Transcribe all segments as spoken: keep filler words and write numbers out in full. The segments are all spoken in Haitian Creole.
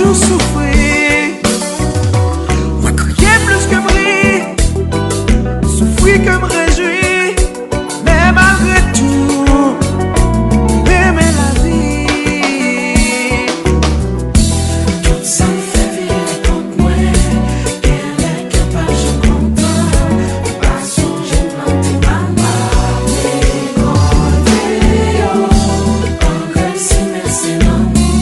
Ou soufri, mwen kriye plis ke m ri, soufri ke m rejwi, men malgre tou, m renmen lavi. Tout sa m fè vire kont mwen, genlè kè pa janm kontan, m pa sonje plante banana, rekolte yo, angrese, men se lanmou.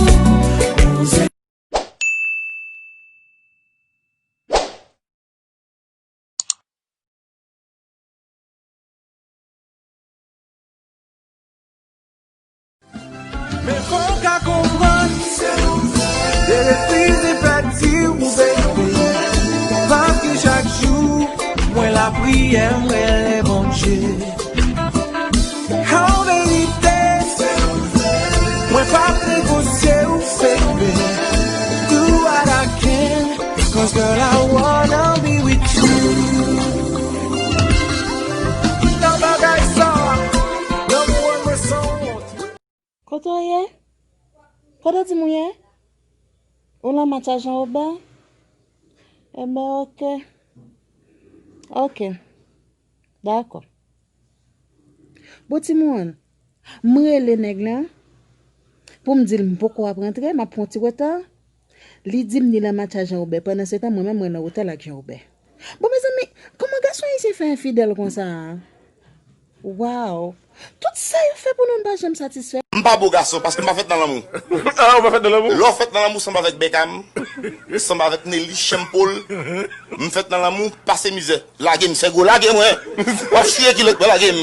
Men fò w ka konprann, se refize pèdi w, baby. Paske chak jou, mwen lapriyè, mwen rele Bondye. An verite, mwen p ap negosye w, baby. Do what I can, 'cause girl, I wanna be with you. Nan bagay sa, nan mwen, mwen sanwont. Kote w ye? Kote w di m ou ye? Ou nan match a Jean Robert? Enben, oke. Oke. Dakò. Bon, timoun, m rele nèg la pou m di l m poko ap rantre, m ap pran ti reta. Li di m li nan match a Jean Robert. Pandan se tan, mwen menm, mwen nan otèl ak Jean Robert. Bon, mezanmi, kòman gason ayisyen fè enfidèl konsa a? Waw! Tout sa yo fè pou nou, n pa janm satisfè. M pa bo gason paske m pa fèt nan lanmou. Ah, ou pa fèt nan lanmou? Lè w fèt nan lanmou, sanble avèk Beckham, sanble avèk Nelly, Sean Paul. M fèt nan lanmou, pase mizè. Lage m, Sègo, lage mwen. W ap siye kilòt mwen, lage m.